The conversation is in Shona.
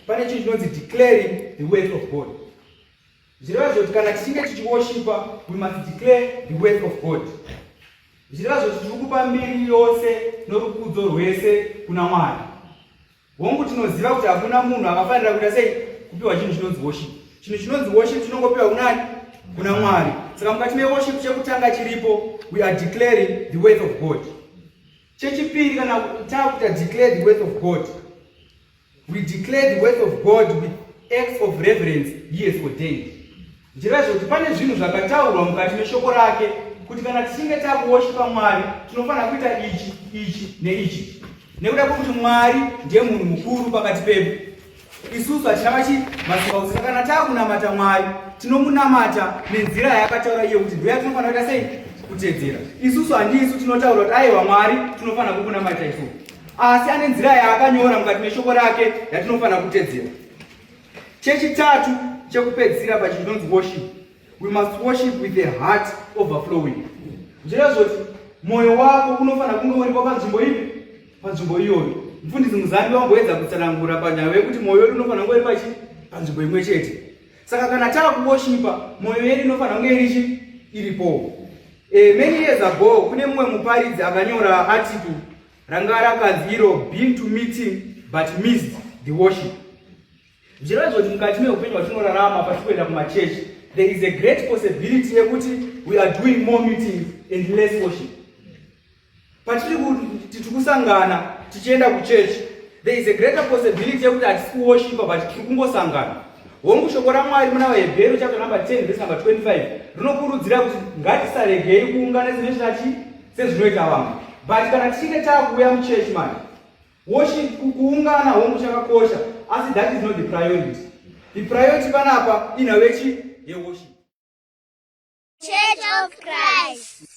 Pane chinhu chinonzi declaring the worth of God. Zvireva zvoti kana tichinge tichiworshipa, we must declare the worth of God. Zvireva zvoti tiri kupa mbiri yose norukudzo rwese kuna Mwari. Hongu, tinoziva kuti hakuna munhu akafanira kuita sei kupiwa chinhu chinonzi worship. Chinhu chinonzi worship chinongopiwa kunani? Kuna Mwari. Saka mukati meworship chekutanga chiripo, we are declaring the worth of God. Chechipiri, kana takuita declare the worth of God, we declare the worth of God with acts of reverence he has ordained. Zvireva zvekuti pane zvinhu zvakataurwa mukati meshoko rake kuti kana tichinge takuwoshipa Mwari tinofanira kuita ichi, ichi neichi, nekuda kwekuti Mwari ndiye munhu mukuru pakati pedu. Isusu hatina machi masimba. Saka kana takunamata Mwari, tinomunamata nenzira yaakataura iye kuti ndiyo yatinofanira kuita sei kutedzera. Isusu handisu tinotaura kuti aiwa, Mwari tinofanira kukunamata isusu, asi ane nzira yaakanyora mukati meshoko rake yatinofanira kutedzera. Chechitatu chekupedzisira pachinhu chinonzi worship, we must worship with a heart overflowing. Zvireva zvoti mwoyo wako unofanira kunge uripo panzvimbo ipi? Panzvimbo iyoyo. Mufundisi Muzambi vamboedza kutsanangura panyaya yekuti mwoyo wedu unofanira kunge uri pachi panzvimbo imwe chete. Saka kana taakuwoshipa, mwoyo yedu inofanira kunge irichi iripo. Many years ago kune mumwe muparidzi akanyora article ranga rakanzi iro "Been to meeting but missed the worship". Zvireva zvoti mukati meupenyu hwatinorarama, patiri kuenda kumachechi, there is a great possibility yekuti we are doing more meetings and less worship. Patiri tiri kusangana tichienda kuchechi, there is a greater possibility yekuti hatisi kuworshipa but tiri kungosangana. Hongu, shoko raMwari muna VaHebheru chapter number 10 verse number 25 rinokurudzira kuti ngatisaregei kuungana sezvinoita sezvinoita vamwe, but kana tichinge taakuuya muchechi manje, worship, kuungana hongu chakakosha, asi that is not the priority. The priority panapa inhau yechi yeworship. Church of Christ.